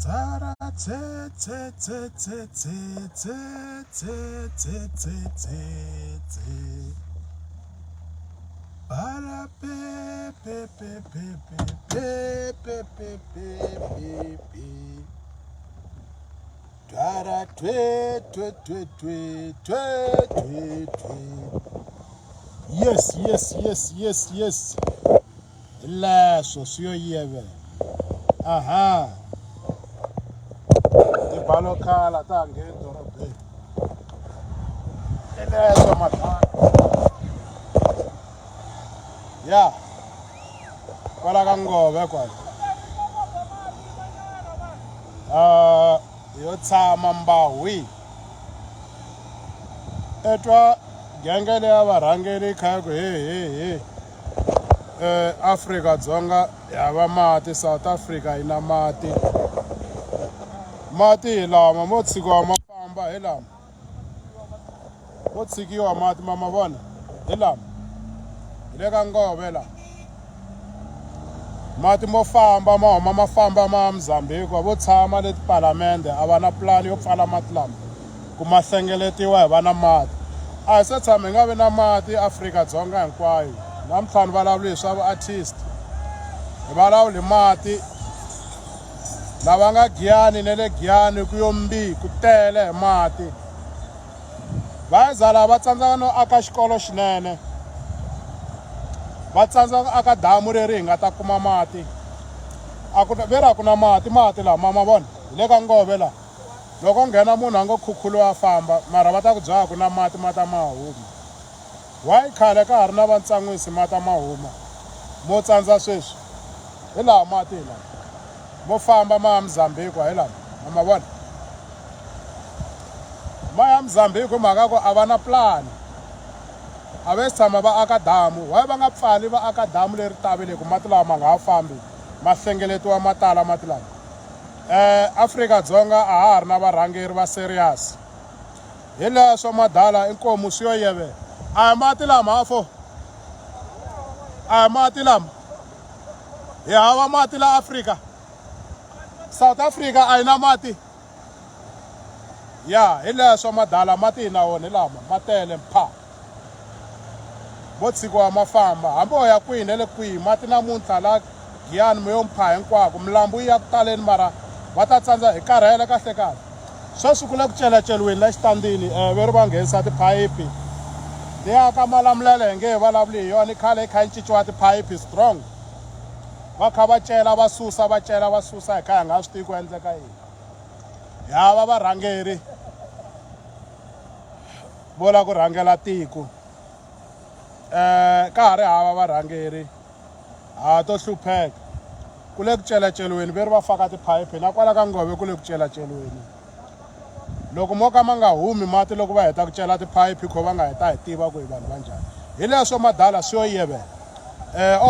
Tsara tse tse tse tse tse tse tse tse tse tse tse. Para pe pe pe pe pe pe pe pe pe pe pe. Twara twe twe twe twe twe twe twe. Yes yes yes yes yes. Hi leswo swi yo yeve. Aha. Tibalo khala ta ha ngheni dorobeni. Hi leswo madlala. Ya. Kwala ka Ngove kwala. Ah, yo tshama mbahwi. Etwa genge leya varhangeri kha ya ku he he he. Eh, Afrika-Dzonga ya va mati South Africa yi na mati mati hi lama mo tshikiwa ma famba hi lama mo tshikiwa mati ma ma vona hi lama hi le ka ngove la mati mo famba ma huma ma famba ma Mozambique vo tshama le tipalamende a va na pulani yo pfala mati lama ku ma hlengeletiwa hi va na mati a hi se tshama hi nga vi na mati Afrika-Dzonga hinkwayo namuntlha ni vulavula hi swa vu-artist hi vulavula hi mati lava nga Giyani na le Giyani ku yo mbi ku tele hi mati va za lava va tsandzeka no aka xikolo xinene va tsandzeka ku aka damu leri hi nga ta kuma mati a ku ve ri a ku na mati mati lama ma vona hi le ka ngove laha Loko nghena munhu a ngo khukhuriwa a famba mara va ta ku byela ku na mati ma ta ma huma. Why khale ka ha ri na va ntsan'wisi ma ta ma huma mo tsandza sweswi? Hi laha mati hi laha mo famba ma ya Mozambique hi lama ma ma vona ma ya Mozambique hi mhaka ku a va na plan a va se tshama va aka damu why va nga pfali va aka damu leri tavile ku mati lawa ma nga ha fambi ma hlengeletiwa ma tala mati lawa. Eh, Afrika-Dzonga a ha ha ri na varhangeri va serious. Hi leswo madala inkomu swi yo yeve. A hi mati lama afo. A hi mati lama. Hi hava mati la Afrika. South Africa a yi na mati. Ya, hi leswo madala mati hi na wona hi lama ma tele mpha. Mo tshikiwa ma famba hambi o ya kwihi na le kwihi mati namuntlha la Giyani mi yo mpha hinkwako milambu yi ya ku taleni mara va ta tsandza hi karhele kahle kahle sweswi ku le ku celaceliweni la xitandini um ve ri va nghenisa tiphayiphi liya ka Malamulele hi nge he vulavuli hi yona i khale yi kha yi cinciwa tiphayiphi strong va kha va cela va susa va cela va susa hi kha hi nga swi tivi ku endleka yini hi hava varhangeri vo lava ku rhangela tiko um ka ha ri hava varhangeri ha to hlupheka ku le ku celaceliweni ve ri va faka tiphayiphi na kwala ka ngove ku le ku celaceliweni loko mo ka ma nga humi mati loko va heta ku cela tiphayiphi kho va nga heta hi tiva ku hi vanhu va njhani hi leswo madala swi yo yevela um.